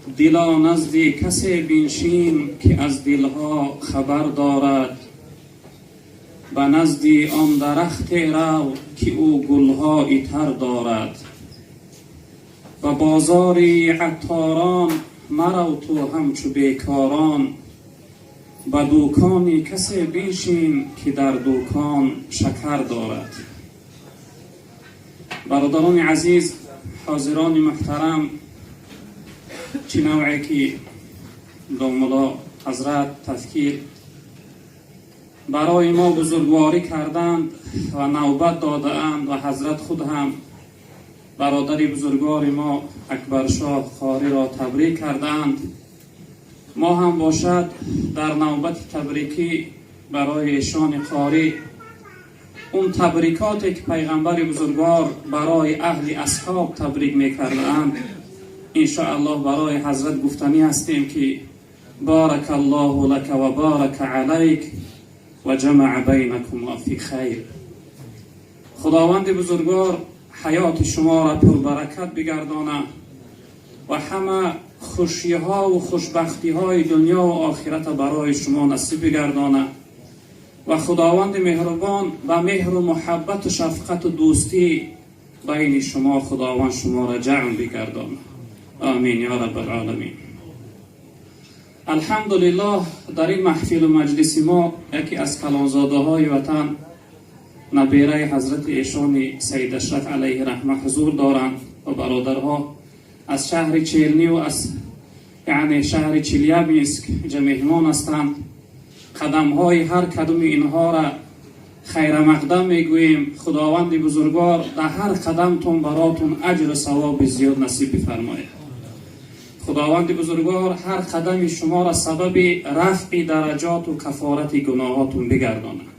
Дило, назди касе биншин, ки аз дилҳо хабар дорад. Ба назди он дарахте рав, ки ӯ гулҳои тар дорад. Ба бозори атторон марав ту ҳамчу бекорон. Ба дукони касе биншин, ки дар дукон шакар дорад. Бародарони азиз, ҳозирони муҳтарам, чӣ навъе ки домулло ҳазрат тафкир барои мо бузургворӣ карданд ва навбат додаанд ва ҳазрат худ ҳам бародари бузургвори мо Акбаршоҳ Қориро табрик кардаанд, мо ҳам бошад дар навбати табрикӣ барои эшони қорӣ он табрикоте ки пайғамбари бузургвор барои аҳли асҳоб табрик мекардаанд, иншоаллоҳ барои ҳазрат гуфтанӣ ҳастем, ки بارك الله لك وبارك عليك وجمع بينكما في خير. Худованди бузургвор ҳаёти шуморо пурбаракат бигардонад ва ҳама хушиҳо ва хушбахтиҳои дунё ва охирата барои шумо насиб бигардонад ва Худованди меҳрубон ба меҳру муҳаббату шафқату дӯстӣ байни шумо Худованд шуморо ҷамъ бигардонад. Амин ё раббалъоламин. Алҳамдулиллоҳ, дар ин маҳфилу маҷлиси мо яке аз калонзодаҳои ватан, набераи ҳазрати эшони Саид Ашраф алайҳи раҳма ҳузур доранд ва бародарҳо аз шаҳри Челниву аз, яъне, шаҳри Челябинск инҷа меҳмон ҳастанд. Қадамҳои ҳар кадоми инҳоро хайрамақдам мегӯем. Худованди бузургвор дар ҳар қадамтон баротун аҷру савоби зиёд насиб бифармояд. Худованди бузургвор ҳар қадами шуморо сабаби рафъи дараҷоту кафорати гуноҳотун бигардонад.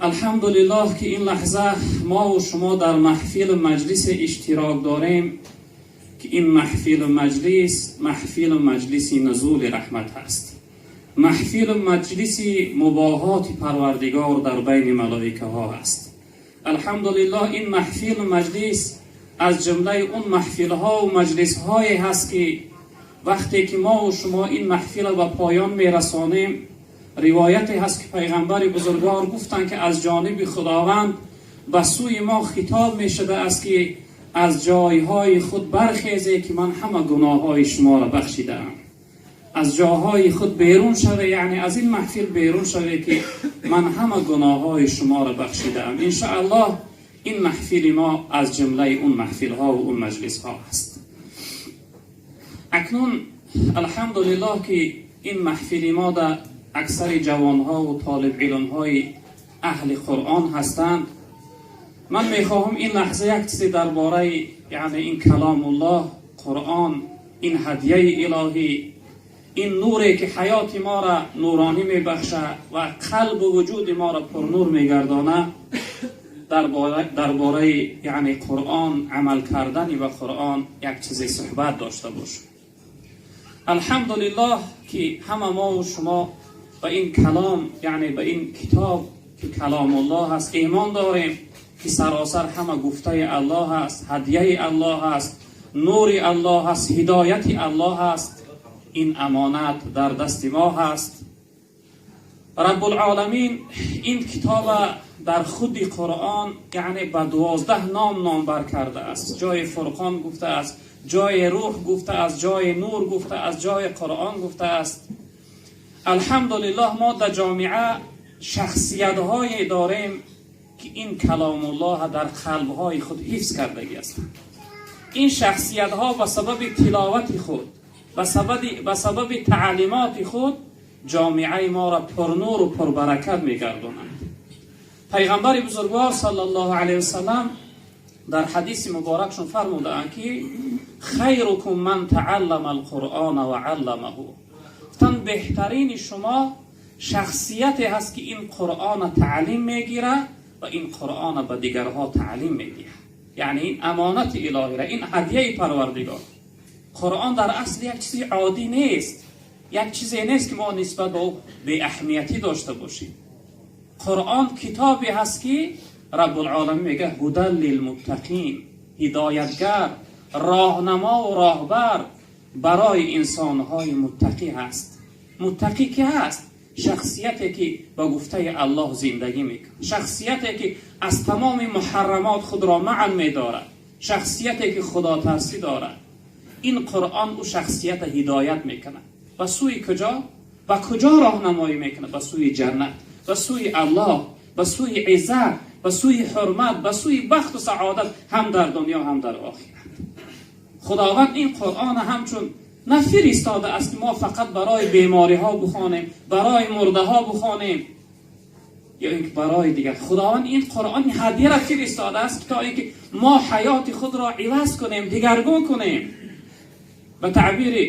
Алҳамдулиллоҳ, ки ин лаҳза мову шумо дар маҳфилу маҷлисе иштирок дорем, ки ин маҳфилу маҷлис маҳфилу маҷлиси нузули раҳмат ҳаст, маҳфилу маҷлиси мубоҳоти Парвардигор дар байни малоикаҳо ҳаст. Алҳамдулиллоҳ, ин маҳфилу маҷлис аз ҷумлаи он маҳфилҳову маҷлисҳое ҳаст, ки вақте ки мову шумо ин маҳфилро ба поён мерасонем, ривояте ҳаст, ки пайғамбари бузургвор гуфтанд, ки аз ҷониби Худованд ба сӯи мо хитоб мешудааст, ки аз ҷойҳои худ бархезе, ки ман ҳама гуноҳҳои шуморо бахшидаам. Аз ҷойҳои худ берун шаве, яъне аз ин маҳфил берун шаве, ки ман ҳама гуноҳҳои шуморо бахшидаам. Иншоаллоҳ, ин маҳфили мо аз ҷумлаи он маҳфилҳо ва он маҷлисҳо аст. Акнун, алҳамдулиллоҳ, ки ин маҳфили мо дар аксари ҷавонҳо ва толибилмҳои аҳли Қуръон ҳастанд. Ман мехоҳам ин лаҳза як чизе дар бораи, яъне, ин каломуллоҳ, Қуръон, ин ҳадияи илоҳӣ, ин нуре ки ҳаёти моро нуронӣ мебахшад ва қалбу вуҷуди моро пурнур мегардонад, дар бораи, яъне, Қуръон, амал кардани ба Қуръон як чизе суҳбат дошта бошем. Алҳамдулиллоҳ, ки ҳама мову шумо ба ин калом, яъне ба ин китоб, ки каломуллоҳ аст, имон дорем, ки саросар ҳама гуфтаи Аллоҳ аст, ҳадияи Аллоҳ аст, нури Аллоҳ аст, ҳидояти Аллоҳ аст. Ин амонат дар дасти мо ҳаст. Раббулъоламин ин китоба дар худи Қуръон, яъне, ба 12 ном номбар кардааст. Ҷои Фурқон гуфтааст, ҷои Рӯҳ гуфтааст, ҷои Нур гуфтааст, ҷои Қуръон гуфтааст. Алҳамдулиллоҳ, мо дар ҷомиа шахсиятҳое дорем, ки ин каломуллоҳ дар қалбҳои худ ҳифз кардагӣ ҳастанд. Ин шахсиятҳо ба сабаби тиловати худ, ба сабаби таълимоти худ ҷомиаи моро пурнуру пурбаракат мегардонанд. Пайғамбари бузургвор саллаллоҳу алайҳи васалам дар ҳадиси муборакшон фармудаанд, ки خيركم من تعلم القرآن وعلمه. Гуфтанд, беҳтарини шумо шахсияте ҳаст, ки ин Қуръона таълим мегирад ва ин Қуръона ба дигарҳо таълим медиҳад. Яъне ин амонати илоҳира, ин ҳадияи Парвардигор. Қуръон дар асл як чизи оддӣ нест, як чизе нест, ки мо нисбат ба ӯ беаҳамиятӣ дошта бошем. Қуръон китобе ҳаст, ки Раббулъоламин мегӯяд هدى للمتقين, ҳидоятгар, роҳнамо ва роҳбар. барои инсонҳои муттақӣ ҳаст. Муттақӣ ки ҳаст? Шахсияте ки ба гуфтаи Аллоҳ зиндагӣ мекунад, шахсияте ки аз тамоми муҳаррамот худро манъ медорад, шахсияте ки худотарсӣ дорад. Ин Қуръон ӯ шахсиятро ҳидоят мекунад. Ба сӯи куҷо? Ба куҷо роҳнамоӣ мекунад? Ба сӯи ҷаннат, ба сӯи Аллоҳ, ба сӯи иззат, ба сӯи ҳурмат, ба сӯи бахту саодат ҳам дар дунё ҳам дар охират. Худованд ин Қуръонро ҳамчун нафиристодааст ки мо фақат барои бемориҳо бихонем, барои мурдаҳо бихонем ё инки барои дигар. Худованд ин Қуръон ҳадияро фиристодааст то инки мо ҳаёти худро иваз кунем, дигаргун кунем. Ба таъбири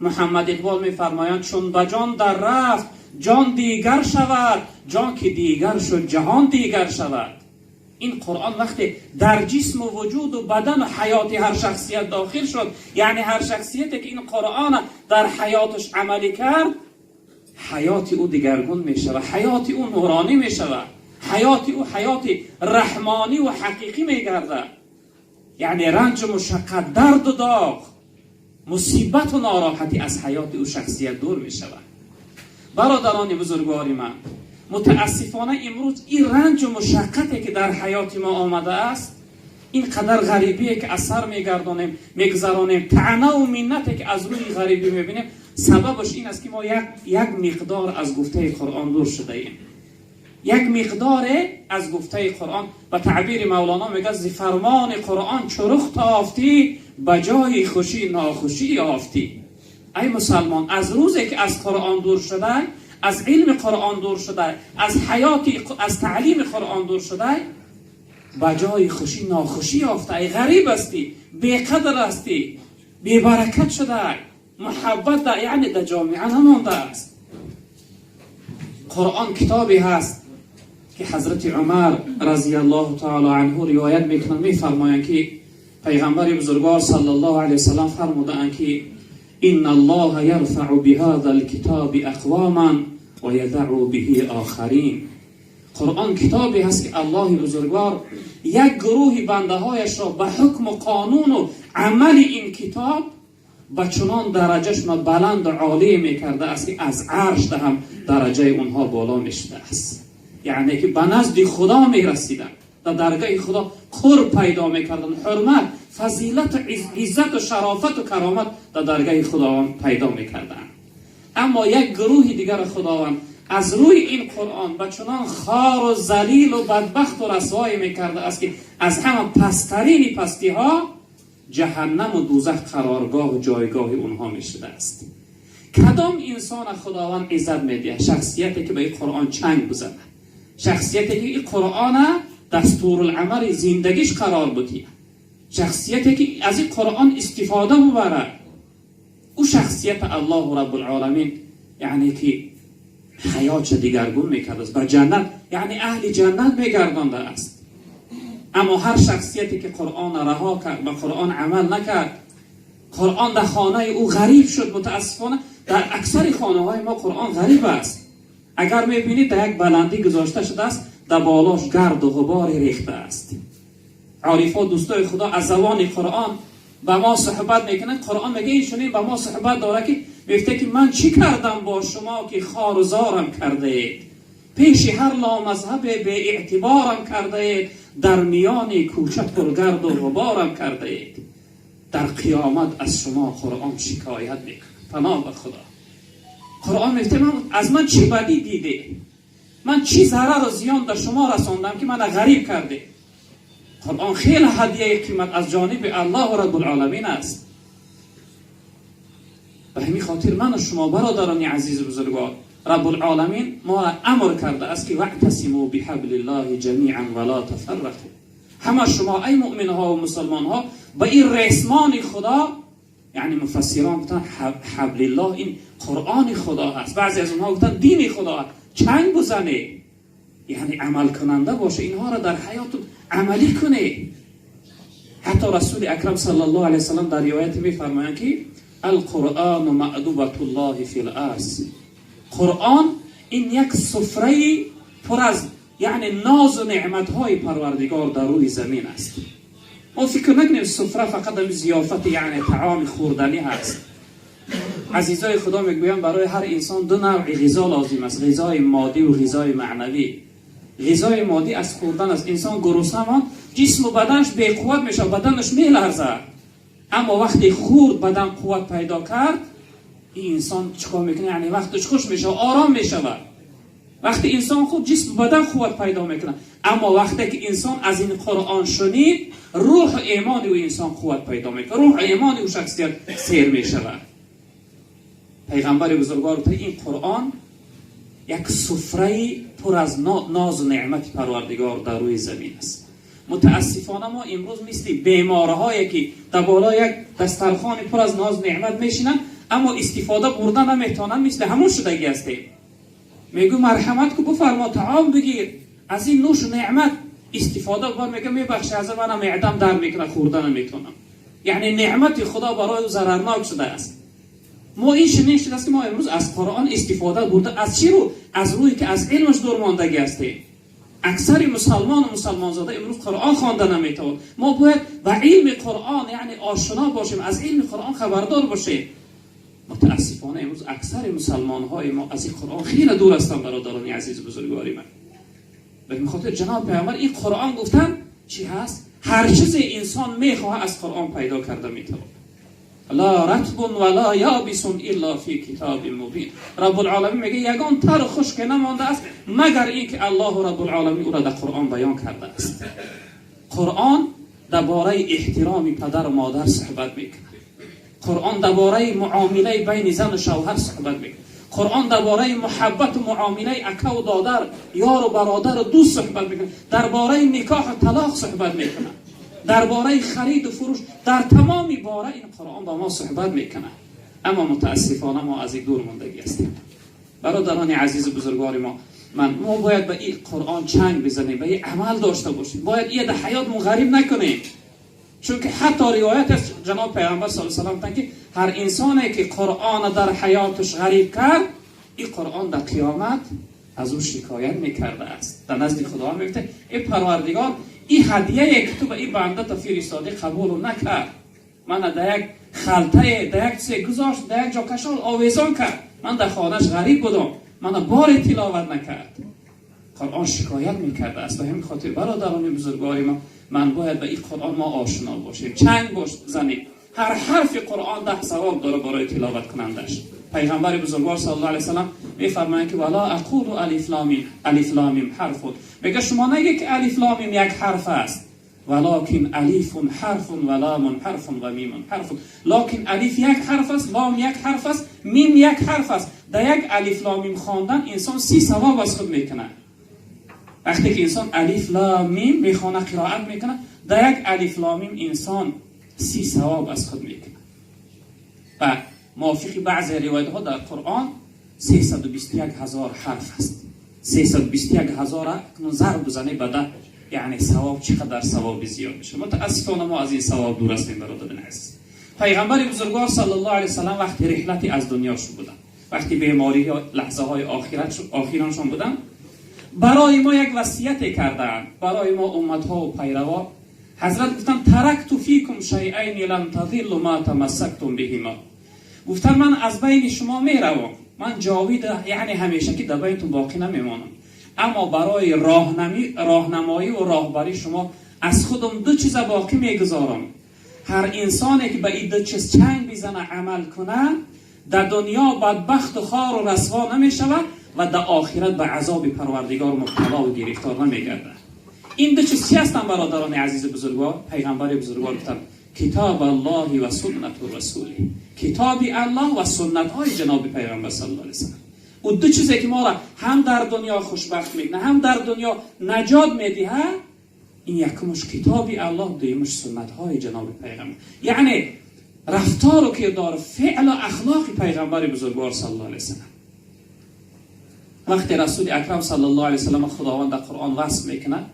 Муҳаммад Иқбол мефармоянд: чун ба ҷон дар рафт, ҷон дигар шавад, ҷон ки дигар шуд, ҷаҳон дигар шавад. Ин Қуръон вақте дар ҷисму вуҷуду бадану ҳаёти ҳар шахсият дохил шуд, яъне ҳар шахсияте ки ин Қуръонро дар ҳаёташ амалӣ кард, ҳаёти ӯ дигаргун мешавад, ҳаёти ӯ нуронӣ мешавад, ҳаёти ӯ ҳаёти раҳмонӣ ва ҳақиқӣ мегардад. Яъне ранҷу мушаққат, дарду доғ, мусибату нороҳатӣ аз ҳаёти ӯ шахсият дур мешавад. Бародарони бузургвори ман, мутаассифона имрӯз ин ранҷу мушаққате ки дар ҳаёти мо омадааст, ин қадар ғарибие ки аз сар мегардонем, мегузаронем, таънаву миннате ки аз рӯи ғарибӣ мебинем, сабабаш ин аст ки мо як миқдор аз гуфтаи Қуръон дур шудаем. Як миқдоре аз гуфтаи Қуръон. Ба таъбири Мавлоно мегӯяд: зи фармони Қуръон чу рух тофтӣ, ба ҷои хушӣ нохушӣ ёфтӣ. Эй мусалмон, аз рӯзе ки аз Қуръон дур шуда, аз илми Қуръон дур шуда, аз ҳаёти, аз таълими Қуръон дур шуда, ба ҷои хушӣ нохушӣ ёфта. Эй ғариб ҳастӣ, беқадр ҳастӣ, бебаракат шуда, муҳаббат яъне дар ҷомеа намондааст. Қуръон китобе ҳаст ки ҳазрати Умар разияллоҳу таъоло анҳу ривоят мекунанд, мефармоянд ки паёмбари бузургвор саллаллоҳу алайҳи васаллам фармудаанд ки إن الله يرفع بهذا الكتاب أقواما ويضع به آخرين. Қуръон китобе ҳаст ки Аллоҳи бузургвор як гурӯҳи бандаҳояшро ба ҳукму қонуну амали ин китоб ба чунон дараҷашона баланду олӣ мекардааст ки аз арш ҳам дараҷаи онҳо боло мешудааст. Яъне ки ба назди Худо мерасиданд, дар даргоҳи Худо қурб пайдо мекарданд, ҳурмат, фазилату иззату шарофату каромат дар даргоҳи Худованд пайдо мекарданд. Аммо як гурӯҳи дигар Худованд аз рӯи ин Қуръон ба чунон хору залилу бадбахту расвое мекардааст ки аз ҳама пасттарини пастиҳо ҷаҳаннаму дӯзах қароргоҳу ҷойгоҳи онҳо мешудааст. Кадом инсона Худованд иззат медиҳад? Шахсияте ки ба ин Қуръон чанг бизанад, шахсияте ки ин Қуръона дастурулъамали зиндагиш қарор бидиҳад, шахсияте ки аз ин Қуръон истифода бубарад, ӯ шахсияти Аллоҳу Раббулъоламин яъне ки ҳаётша дигаргун мекардааст, ба ҷаннат, яъне аҳли ҷаннат мегардондааст. Аммо ҳар шахсияте ки Қуръонро раҳо кард, ба Қуръон амал накард, Қуръон дар хонаи ӯ ғариб шуд. Мутаассифона дар аксари хонаҳои мо Қуръон ғариб аст. Агар мебинед, дар як баландӣ гузошта шудааст, дар болош гарду ғуборе рехтааст. Орифо, дӯстои Худо аз забони Қуръон ба мо суҳбат мекунанд. Қуръон мега ин чунин ба мо суҳбат дорад ки мегуфта ки ман чӣ кардам бо шумо ки хору зорам кардаед, пеши ҳар ломазҳабе беэътиборам кардаед, дар миёни кӯча пургарду ғуборам кардаед. Дар қиёмат аз шумо Қуръон шикоят мекунад. Паноҳ ба Худо. Қуръон мегуфта аз ман чӣ бадӣ диде, ман чӣ зарару зиён дар шумо расондам ки мана ғариб карде? Қуръон хеле ҳадияи қимат аз ҷониби Аллоҳу Раббулъоламин аст. Ба ҳамин хотир ману шумо, бародарони азизу бузургвор, Раббулъоламин моро амр кардааст ки واعتصموا بحبل الله جميعا ولا تفرقوا. Ҳама шумо, ай муъминҳо ва мусулмонҳо, ба ин ресмони Худо, яъне муфассирон гуфтанд ҳаблиллоҳ ин Қуръони Худо ҳаст, баъзе аз онҳо гуфтанд дини Худо ҳаст, чанг бизанед, яъне амалкунанда боше, инҳоро дар ҳаёту амалӣ кунед. Ҳатто Расули Акрам саллаллоҳу алайҳи васаллам дар ривояте мефармоянд ки القرآن مأدبة الله في الأرض. Қуръон ин як суфраи пур аз яъне нозу неъматҳои Парвардигор дар рӯи замин аст. Мо фикр накунем суфра фақат ҳамин зиёфати, яъне таоми хӯрданӣ ҳаст. Азизои Худо мегӯянд, барои ҳар инсон ду навъи ғизо лозим аст: ғизои моддӣ ва ғизои маънавӣ. Ғизои моддӣ аз хӯрдан аст. Инсон гурусна монд, ҷисму баданаш беқувват мешавад, баданаш меларзад. Аммо вақте хӯрд, бадан қувват пайдо кард, ин инсон чикор мекунад? Яъне вақташ хуш мешавад, ором мешавад. Вақте инсон хӯрд, ҷисму бадан қувват пайдо мекунад. Аммо вақте ки инсон аз ин Қуръон шунид, рӯҳу имони ӯ инсон қувват пайдо мекунад, рӯҳу имони ӯ шахсият сер мешавад. Пайғамбари бузургвор гуфта, ин Қуръон як суфраи пур аз нозу неъмати Парвардигор дар рӯи замин аст. Мутаассифона мо имрӯз мисли беморҳое ки дар болои як дастархони пур аз нозу неъмат мешинанд, аммо истифода бурда наметавонанд, мисли ҳамон шудагӣ ҳастем. Мегӯ марҳамат ку, бифармо, таом бигир, аз ин нӯшу неъмат истифода бибар. Мега мебахши, аз манам меъдам дар мекунад, хӯрда наметавонам. Яъне неъмати Худо барои ӯ зарарнок шудааст. Мо ин чунин шудааст, ки мо имрӯз аз Қуръон истифода бурда аз чӣ рӯ? Аз рӯе ки аз илмаш дур мондагӣ ҳастем. Аксари мусалмону мусалмонзода имрӯз Қуръон хонда наметавонад. Мо бояд ба илми Қуръон, яъне ошно бошем, аз илми Қуръон хабардор бошем. Мутаассифона имрӯз аксари мусалмонҳои мо аз ин Қуръон хеле дур ҳастанд, бародарони азизу бузургвори ман. Ба ин хотир ҷаноб Пайғамбар ин Қуръон гуфтан чӣ ҳаст? Ҳар чизе инсон мехоҳад, аз Қуръон пайдо карда метавонад. Ла ратбун ва ла ябисун илла фи китобин мубин. Раббул-оламин мегӯяд, ягон тару хушке намондааст, магар ин ки Аллоҳу Раббул-оламин ӯро дар Қуръон баён кардааст. Қуръон дар бораи эҳтироми падару модар суҳбат мекунад. Қуръон дар бораи муомилаи байни зану шавҳар суҳбат мекунад. Қуръон дар бораи муҳаббату муомилаи акаву додар, ёру бародару дӯст суҳбат мекунад. Дар бораи никоҳу талоқ суҳбат мекунад. Дар бораи хариду фурӯш, дар тамоми бора ин Қуръон ба мо суҳбат мекунад. Аммо мутаассифона мо аз ин дур мондагӣ ҳастем. Бародарони азизу бузургвори мо, мо бояд ба ин Қуръон чанг бизанем, ба ин амал дошта бошем. Бояд ин дар ҳаётмон ғариб накунем. Чунки ҳатто ривоят аст, ҷаноб Пайғамбар саллаллоҳу алайҳи васаллам гуфтанд, ки ҳар инсоне ки Қуръонро дар ҳаёташ ғариб кард, ин Қуръон дар қиёмат аз ӯ шикоят мекардааст. Дар назди Худованд мегуфт: эй Парвардигор, ин ҳадияе ки ту ба ин банда то фиристодӣ қабул накард, мана дар як халтае, дар як чизе гузошт, дар як ҷо кашол овезон кард, ман дар хонааш ғариб будам, мана боре тиловат накард. Қуръон шикоят мекардааст. Ба ҳамин хотир бародарони бузургвори мо, ман бояд ба ин Қуръон мо ошно бошем, чанг бош занем. Ҳар ҳарфи Қуръон 10 савоб дорад барои тиловаткунандаш. Пайғамбари бузургвор саллаллоҳу алайҳи васаллам мефармоянд, ки вала ақулу алиф лам мим, алиф лам мим ҳарфун. Мега шумо нагед, ки алиф лам мим як ҳарф аст, валокин алифун ҳарфун ва ламун ҳарфун ва мимун ҳарфун. Локин алиф як ҳарф аст, лом як ҳарф аст, мим як ҳарф аст. Дар як алиф лам мим хондан инсон 30 савоб аз худ мекунад. Вақте ки инсон алиф лам мим мехонад, қироат мекунад, дар як алиф лам мим инсон 30 савоб аз худ мекунад. Ва мувофиқи баъзе ривоятҳо дар Қуръон 321 ҳазор ҳарф аст. 321 ҳазор акнун зарб бизанед ба 10, яъне савоб чӣ қадар савоби зиёд мешавад. Мутаассифона мо аз ин савоб дур ҳастем, бародарони азиз. Пайғамбари бузургвор саллаллоҳу алайҳи васаллам вақти реҳлати аз дунё шуд буданд, вақти беморӣ лаҳзаҳои охироншон буданд, барои мо як васияте кардаанд, барои мо умматҳо пайраво. Ҳазрат гуфтанд: таракту фикум шайъайни лан тазиллу ма тамассактум биҳима. Гуфтанд, ман аз байни шумо меравам, ман ҷовид, яъне ҳамеша ки дар байнтон боқӣ намемонам, аммо барои роҳнамоӣ ва роҳбарии шумо аз худам ду чиза боқӣ мегузорам. Ҳар инсоне ки ба ин ду чиз чанг бизана, амал кунад, дар дунё бадбахту хору расво намешавад ва дар охират ба азоби Парвардигор мубтало ва гирифтор намегардад. Ин ду чиз чӣ ҳастанд, бародарони азизу бузургвор? Пайғамбари бузургвор гуфтанд: китоб Аллоҳи ва суннату расули, китоби Аллоҳ ва суннатҳои ҷаноби Пайғамбар саллаллоҳу алайҳи васаллам. Ӯ ду чизе ки моро ҳам дар дунё хушбахт мекунад, ҳам дар дунё наҷот медиҳад, ин якумаш китоби Аллоҳ, дуюмаш суннатҳои ҷаноби Пайғамбар, яъне рафтору кирдор, феълу ахлоқи Пайғамбари бузургвор саллаллоҳу алайҳи васаллам. Вақте Расули Акрам саллаллоҳу алайҳи васаллам Худованд дар Қуръон васф мекунад,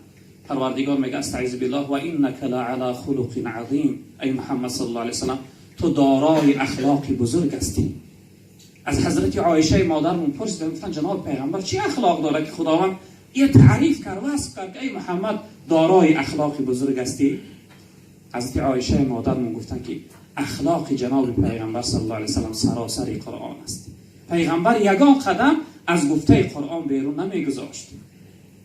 Парвардигор мега: астаизу биллоҳ, ва иннака ла ала хулуқин азим. Ай Муҳаммад саллаллоҳу алайҳи васаллам, ту дорои ахлоқи бузург ҳастӣ. Аз ҳазрати Оишаи модармон пурсиданд, гуфтанд: ҷаноби Пайғамбар чӣ ахлоқ дорад, ки Худованд я таъриф кард, васф кард, ки эй Муҳаммад, дорои ахлоқи бузург ҳастӣ? حضرت عایشه مادرمون گفتن که اخلاق جناب پیغمبر صلی الله علیه و سلم سراسر قرآن است. پیغمبر یگان قدم از گفته قرآن بیرون نمیگذاشت.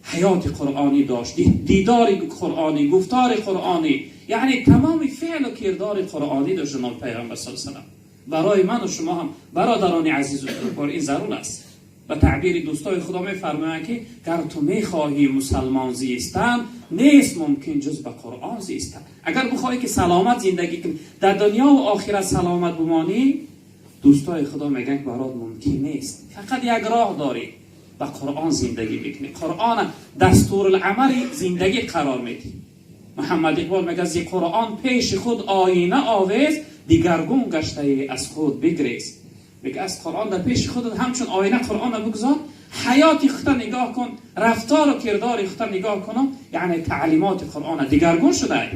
حیات قرآنی داشت، دیدار قرآنی، گفتار قرآنی، یعنی تمام فعل و کردار قرآنی داشت جناب پیغمبر صلی الله علیه و سلم. برای من و شما هم برادران عزیز و بزرگوار این ضرور است. به تعبیر دوستای خدا میفرمایند که گر تو میخواهی مسلمان زیستن، نیست ممکن جز به قرآن زیستن. اگر بخواهی که سلامت زندگی کنی، در دنیا و آخرت سلامت بمانی، دوستای خدا میگن که برات ممکن نیست. فقط یک راه داری، به قرآن زندگی میکنی. قرآن دستورالعمل زندگی قرار میدی. محمد اقبال میگه ز قرآن پیش خود آینه آویز، دیگرگون گشته از خود بگریز. میگه از قرآن در پیش خودت همچون آینه قرآن رو بگذار، حیات خودت نگاه کن، رفتار و کردار خودت نگاه کن، یعنی تعلیمات قرآن دیگرگون شده،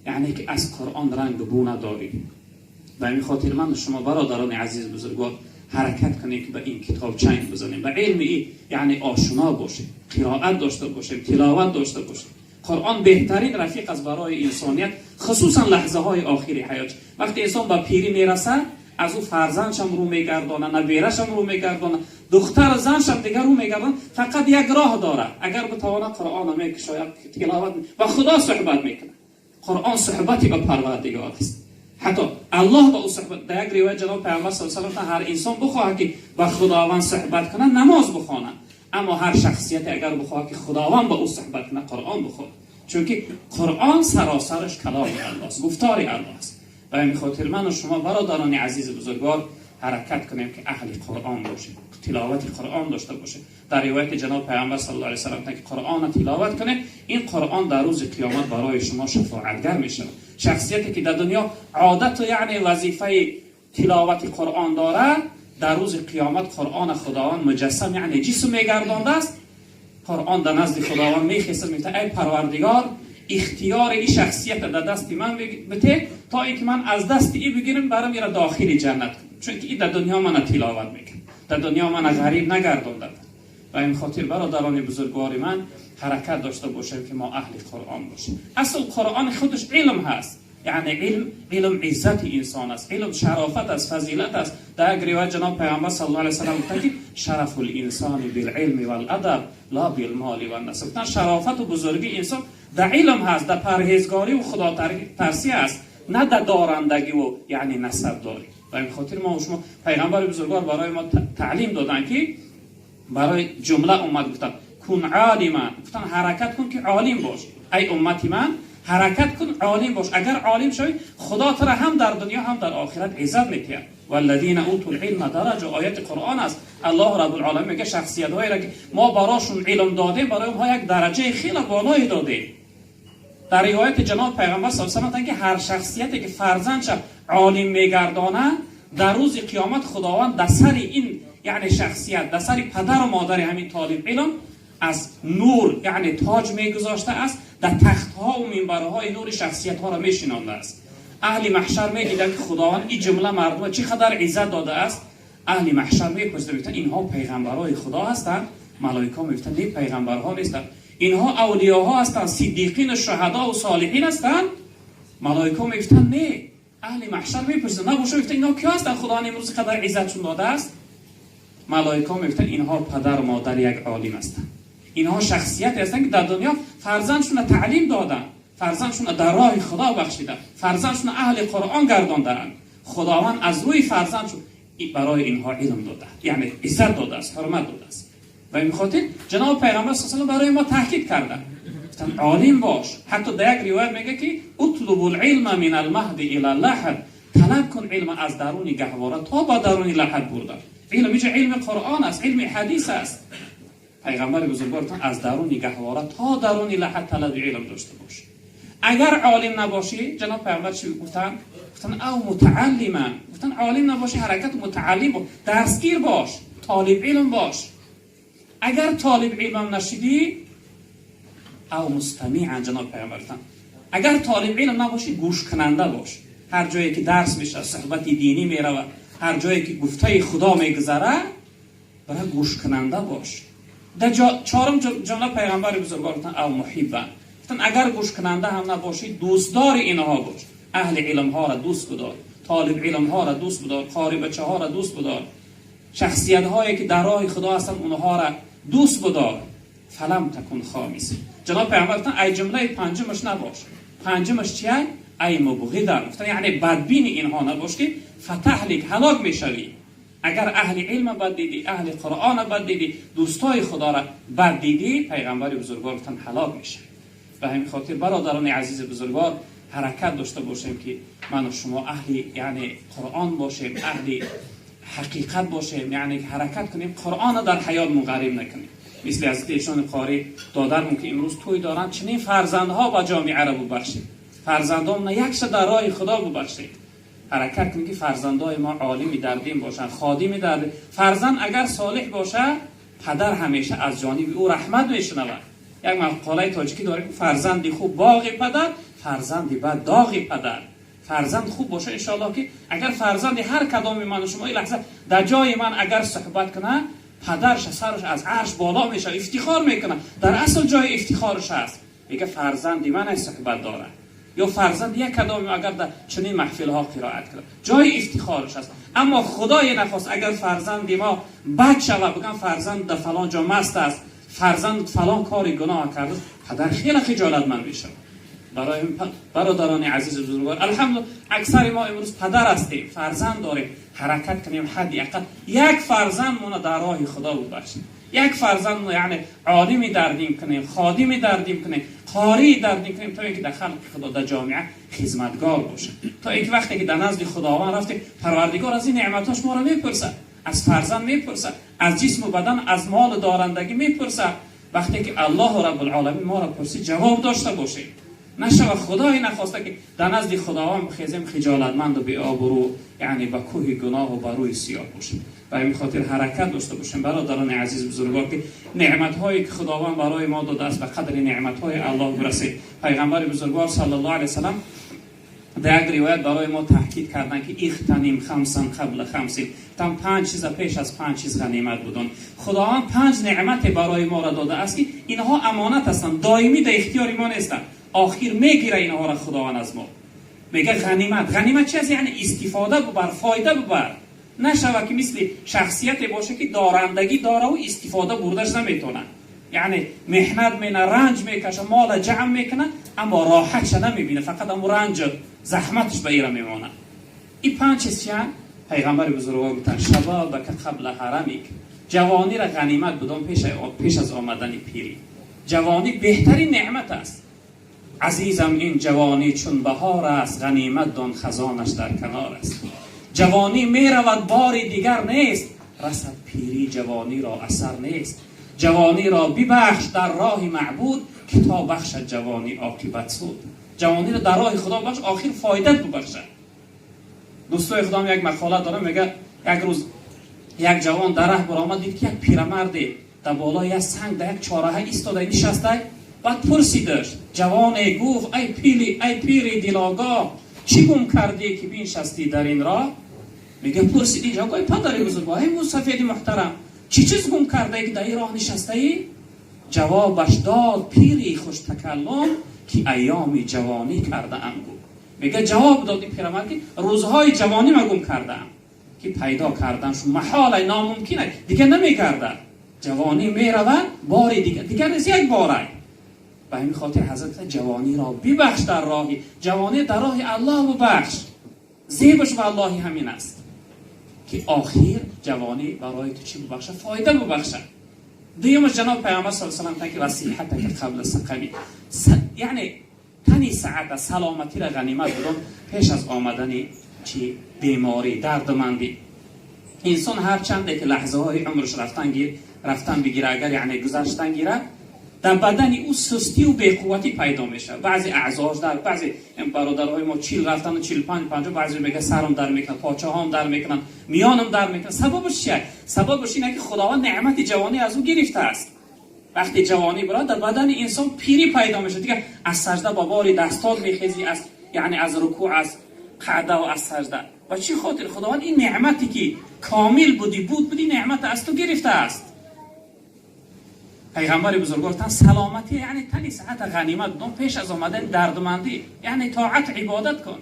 یعنی که از قرآن رنگ بو نداری. به این خاطر من شما برادران عزیز بزرگوار حرکت کنیم که به این کتاب چنگ بزنیم، به علم ای یعنی آشنا باشیم، قرائت داشته باشیم، تلاوت داشته باشیم. قرآن بهترین رفیق است برای انسانیت، خصوصا لحظه های آخری حیات. وقتی انسان به پیری میرسه، از او فرزندش هم رو میگردانه، نبیرش هم رو میگردانه، دختر زنش هم دیگر رو میگردانه. فقط یک راه داره، اگر بتواند قرآن میکشاید، تلاوت و خدا صحبت میکنه. قرآن صحبتی به پروردگار است. حتی الله با او صحبت. در یک روایت جناب پیامبر صلی الله علیه و سلم هر انسان بخواهد که با خداوند صحبت کنه نماز بخوانه، اما هر شخصیت اگر بخواهد که خداوند با او صحبت کنه قرآن بخوانه، چون که قرآن سراسرش کلام الله است، گفتار الله است. و این خاطر من و شما برادران عزیز بزرگوار حرکت کنیم که اهل قرآن باشیم، تلاوت قرآن داشته باشیم. در روایت جناب پیامبر صلی الله علیه و سلم که قرآن تلاوت کنه، این قرآن در روز قیامت برای شما شفاعتگر میشه. شخصیتی که در دنیا عادت و یعنی وظیفه تلاوت قرآن داره، در روز قیامت قرآن خداوند مجسم یعنی جسم میگردانده است. قرآن در نزد خداوند میخیسد، میگه ای پروردگار اختیار این شخصیت در دست من بده تا اینکه من از دست ای بگیرم برام ایرا داخل جنت کنم، چون که این در دنیا من تلاوت میکنه، در دنیا من غریب نگردانده. و این خاطر برادران بزرگوار من حرکت داشته باشیم که ما اهل قرآن باشیم. اصل قرآن خودش علم هست، یعنی علم عزت انسان است، علم شرافت است، فضیلت است. در یک روایت جناب پیامبر صلی الله علیه و سلم گفتند که شرف الانسان بالعلم والادب لا بالمال والنسب. گفتند شرافت و بزرگی انسان در علم هست، در پرهیزگاری و خدا ترسی است، نه در دارندگی و یعنی نسب داری. و این خاطر ما و شما پیغمبر بزرگوار برای ما تعلیم دادن که برای جمله اومد گفتن کن عالما، گفتن حرکت کن که عالم باش. ای امتی من حرکت کن عالم باش، اگر عالم شوی خدا تو را هم در دنیا هم در آخرت عزت میده. والذین اوتوا العلم درجه، آیت قرآن است. الله رب العالمین میگه شخصیت هایی را که ما براشون علم دادیم برای اونها یک درجه خیلی بالایی دادیم. در روایت جناب پیغمبر صلی الله علیه و سلم که هر شخصیتی که فرزندش عالم میگردانه در روز قیامت خداوند در سر این یعنی شخصیت، در سر پدر و مادر همین طالب علم از نور یعنی تاج میگذاشته است، در تخت ها و منبرهای نور شخصیت ها را میشینانده است. اهل محشر میدیدند که خداوند این جمله مردم چقدر عزت داده است. اهل محشر میپرسیدند، میگفتند اینها پیغمبرهای خدا هستند؟ ملائکه میگفتند نه، پیغمبرها نیستند، اینها اولیاها هستند، صدیقین و شهدا و صالحین هستند. ملائکه میگفتند نه. اهل محشر میپرسیدند نه باشه، میگفتند اینها کی هستند خداوند امروز قدر عزتشون داده است؟ ملائکه میگفتند اینها پدر و مادر یک عالم هستند، اینها شخصیتی هستند که در دنیا فرزندشون را تعلیم دادن، فرزندشون را در راه خدا بخشیدن، فرزندشون را اهل قرآن گرداندند. خداوند از روی فرزندشون برای اینها علم داده، یعنی عزت داده است، حرمت داده است. و این خاطر جناب پیغمبر صلی الله علیه و برای ما تاکید کردن، گفتن عالم باش. حتی در یک روایت میگه که اطلب العلم من المهد الى اللحد، طلب کن علم از درون گهواره تا با درون لحد برده. علم اینجا علم قرآن است، علم حدیث است. پیغمبر بزرگوارتان از درون گهواره تا درون لحد طلب علم داشته باش. اگر عالم نباشی، جناب پیغمبر چی گفتن؟ گفتن او متعلما، گفتن عالم نباشی حرکت متعلم باش، درسگیر باش، طالب علم باش. اگر طالب علم نشدی، او مستمعا، جناب پیغمبر گفتن اگر طالب علم نباشی گوش کننده باش. هر جایی که درس میشه، صحبت دینی میرود، هر جایی که گفته خدا میگذره، برای گوش کننده باش. در چهارم جمله پیغمبر بزرگوار گفتن او محبا، Гуфтан агар гӯшкунанда ҳам набошӣ, дӯстдори инҳо бош. Аҳли илмҳоро дӯст бидор, толиб илмҳоро дӯст бидор, қори бачаҳоро дӯст бидор, шахсиятҳое ки дар роҳи Худо ҳастанд, онҳоро дӯст бидор. فلم تکن خامس. جناب پیامبر گفتن ای جمله پنجمش نباش. پنجمش چیه؟ ای مبغضا. گفتن یعنی بدبین اینها نباش که فتهلک، هلاک میشوی. اگر اهل علم بد دیدی، اهل قرآن بد دیدی، دوستای خدا را بد دیدی، پیغمبر بزرگوار گفتن هلاک میشوی. به همین خاطر برادران عزیز بزرگوار، حرکت داشته باشیم که من و شما اهل یعنی قرآن باشیم، اهل حقیقت باشیم، یعنی حرکت کنیم قرآن را در حیات غریب نکنیم. مثل حضرت ایشان قاری دادرمون که امروز توی دارن، چنین فرزندها با جامعه را ببخشید، فرزندان یکش در راه خدا ببخشید. حرکت کنیم که فرزندای ما عالمی در دین باشن، خادمی در دین. فرزند اگر صالح باشه، پدر همیشه از جانب او رحمت میشنود. یک مقاله تاجیکی داره که فرزند خوب باغ پدر، فرزند بد داغ پدر. فرزند خوب باشه انشاءالله که اگر فرزند هر کدام من و شما این لحظه در جای من اگر صحبت کنه، پدرش سرش از عرش بالا میشه، افتخار میکنه، در اصل جای افتخارش است. میگه فرزند من صحبت داره. یا فرزند یک کدام اگر در چنین محفل ها قرائت کنه، جای افتخارش است. اما خدای نخواست اگر فرزند ما بد شود، بگم فرزند در فلان جا مست است، فرزند فلان کار گناه کرده، پدر خیلی خجالتمند میشه. برای برادران عزیز بزرگوار، الحمدلله اکثر ما امروز پدر هستیم، فرزند داریم، حرکت کنیم حداقل یک فرزندمون در راه خدا ببخشیم، یک فرزند یعنی عالمی در دین کنیم، خادمی در دین کنیم، قاری در دین کنیم، تا اینکه در خلق خدا در جامعه خدمتگار باشه، تا اینکه وقتی که در نزد خداوند رفتیم، پروردگار از این نعمتاش ما را میپرسه، از فرزند میپرسه، از جسم و بدن، از مال دارندگی میپرسه. وقتی که الله رب العالمین ما را پرسید، جواب داشته باشیم. نشوه خدای نخواسته که در نزد خداوند بخیزیم خجالتمند و بی‌آبرو، یعنی به کوه گناه و به روی سیاه باشیم. به این خاطر حرکت داشته باشیم برادران عزیز بزرگوار که نعمت هایی که خداوند برای ما داده است به قدر نعمت های الله برسیم. پیغمبر بزرگوار صلی الله علیه وسلم در یک روایت برای ما تاکید کردن که اغتنم خمسا قبل خمس، تم 5 چیز پیش از 5 چیز غنیمت بدون. خداوند 5 نعمت برای ما را داده است که اینها امانت هستند، دائمی در اختیار ما نیستند، آخر میگیره اینها را خداوند از ما. میگه غنیمت. غنیمت چی است؟ یعنی استفاده ببر، فایده ببر. نشوه که مثل شخصیت باشه که دارندگی داره و استفاده بردش نمیتونه، یعنی محنت مینه، رنج میکشه، مال جمع میکنه، اما راحتش نمیبینه، فقط امو رنج زحمتش به ایره میمانه. این 5 چیز چیه؟ پیغمبر بزرگوار گفتن شبابک قبل هرمک، جوانی را غنیمت بدون پیش از آمدن پیری. جوانی بهترین نعمت است. عزیزم این جوانی چون بهار است، غنیمت دان خزانش در کنار است. جوانی می رود باری دیگر نیست، رسد پیری جوانی را اثر نیست. جوانی را ببخش در راه معبود، که تا بخشد جوانی عاقبت سود. جوانی را در راه خدا بخش، آخر فایدت ببخشد. دوستای خودم یک مقاله دارم، میگه یک روز یک جوان در راه برآمد، دید که یک پیرمرد در بالای یک سنگ در یک چهارراه ایستاده نشسته. بعد پرسیدش، جوان گفت ای پیلی، ای پیری دلاگاه، چی گم کردی که بنشستی در این راه؟ میگه پرسید اینجا، گفت ای پدر بزرگوار، ای موسفید محترم، چی چیز گم کرده که در این راه نشسته ای؟ جوابش داد پیری خوش تکلم، که ایام جوانی کرده ام گو. میگه جواب داد این پیرمرد که روزهای جوانی ما گم کرده ام، که پیدا کردنش محال، ناممکنه، دیگه نمیگرده. جوانی میرود باری دیگه، دیگه نیست، یک باره. به همین خاطر حضرت جوانی را ببخش در راهی، جوانی در راه الله ببخش. زیبش و اللهی همین است که آخر جوانی برای تو چی ببخشه؟ فایده ببخشه. دیمش جناب پیامبر صلی الله علیه و سلم که وصیحت قبل سقمی، یعنی تنی سعادت سلامتی را غنیمت بدون پیش از آمدن چی؟ بیماری، دردمندی. انسان هر چند که لحظه های عمرش رفتن بگیره، اگر یعنی گذشتن گیره، در بدن او سستی و بی‌قوتی پیدا میشه. بعضی اعضاش در بعضی برادرهای ما 40 رفتن و 45 50، بعضی میگه سرم در میکنه، پاچه هام در میکنن، میانم در میکنه. سببش چیه؟ سببش اینه که خداوند نعمت جوانی از او گرفته است. وقتی جوانی براد در بدن انسان پیری پیدا میشه، دیگه از سجده با باری دستات میخیزی، از یعنی از رکوع، از قعده و از سجده. و چی خاطر؟ خداوند این نعمتی که کامل بودی بود بودی نعمت از تو گرفته است. پیغمبر بزرگوار گفتن سلامتی یعنی تنی صحت غنیمت بدون پیش از آمدن دردمندی، یعنی طاعت عبادت کن.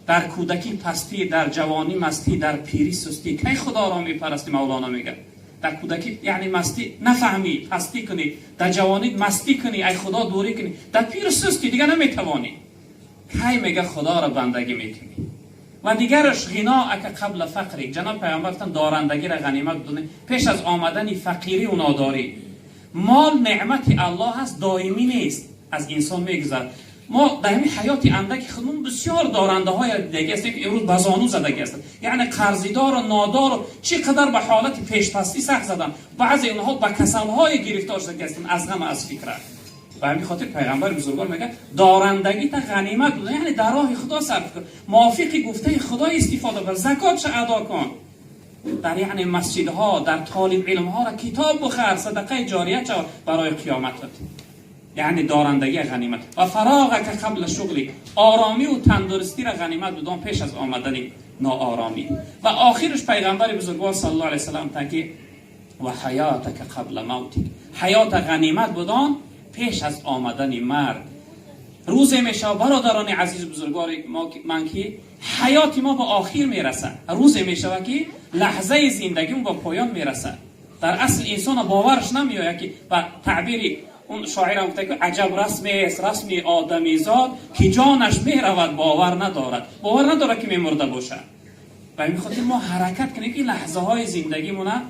در کودکی پستی، در جوانی مستی، در پیری سستی. کی خدا را میپرستی؟ مولانا میگه در کودکی یعنی مستی نفهمی پستی کنی، در جوانی مستی کنی ای خدا دوری کنی، در پیر سستی دیگه نمیتوانی. کی میگه خدا را بندگی میکنی؟ و دیگرش غنا اک قبل فقری. جناب پیامبر گفتن دارندگی را غنیمت بدونی پیش از آمدن فقیری و ناداری. مال نعمت الله است، دائمی نیست، از انسان میگذرد. ما در همین حیات اندک خودمون بسیار دارنده های دیگه هستیم که امروز به زانو زدگی هستند، یعنی قرضیدار و نادار و چقدر به حالت پیشپستی سخت زدن. بعضی اونها به کسل های گرفتار شده هستند از غم از فکر. به همین خاطر پیغمبر بزرگوار میگه دارندگی تا غنیمت بوده، یعنی در راه خدا صرف کن، موافق گفته خدا استفاده بر، زکاتش ادا کن، در یعنی مسجدها، در طالب علم ها را کتاب بخر، صدقه جاریه شود برای قیامتت. یعنی دارندگی غنیمت. و فراغ که قبل شغلی، آرامی و تندرستی را غنیمت بدون پیش از آمدن ناآرامی. و آخرش پیغمبر بزرگوار صلی الله علیه و سلم که و حیاتک قبل موتک، حیات غنیمت بدان پیش از آمدن مرگ. روزی میشه برادران عزیز بزرگوار ما من که حیات ما به آخر میرسه، روزی میشه که لحظه زندگی ما به پایان میرسه. در اصل انسان باورش نمیآید که به تعبیر اون شاعر هم گفته که عجب رسمی است رسمی آدمیزاد که جانش میرود باور ندارد، باور ندارد که میمرده باشه. و این خاطر ما حرکت کنیم که لحظه های زندگیمونه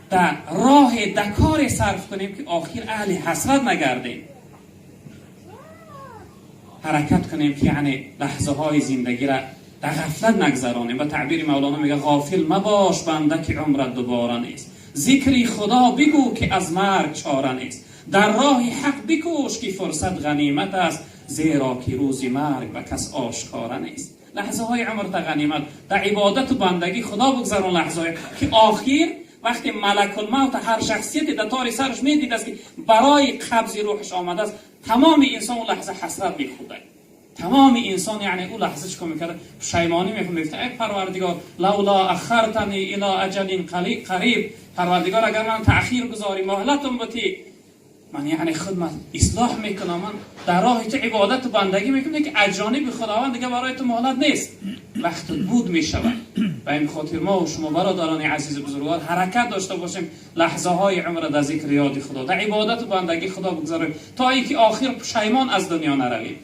در راه دکار صرف کنیم که آخر اهل حسرت نگردیم. حرکت کنیم که یعنی لحظه های زندگی را در غفلت نگذرانیم. به تعبیر مولانا میگه غافل مباش بنده که عمرت دوباره نیست، ذکری خدا بگو که از مرگ چاره نیست، در راه حق بکوش که فرصت غنیمت است، زیرا که روز مرگ به کس آشکاره نیست. لحظه های عمر تا غنیمت در عبادت و بندگی خدا بگذران، لحظه های که آخر وقتی ملک الموت هر شخصیتی در تار سرش میدید است که برای قبض روحش آمده است، تمام انسان اون لحظه حسرت میخورد. تمام انسان یعنی اون لحظه چیکار میکرد؟ پشیمانی میخورد، میگفت ای پروردگار لولا اخرتنی الی اجل قریب، پروردگار اگر من تأخیر گذاری مهلتم بتی، من یعنی خود من اصلاح میکنم، من در راه تو عبادت و بندگی میکنم که از جانب خداوند دیگه برای تو مهلت نیست، وقت بود میشود. به این خاطر ما و شما برادران عزیز بزرگوار حرکت داشته باشیم، لحظه های عمر در ذکر یاد خدا، در عبادت و بندگی خدا بگذاریم تا اینکه آخر پشیمان از دنیا نرویم.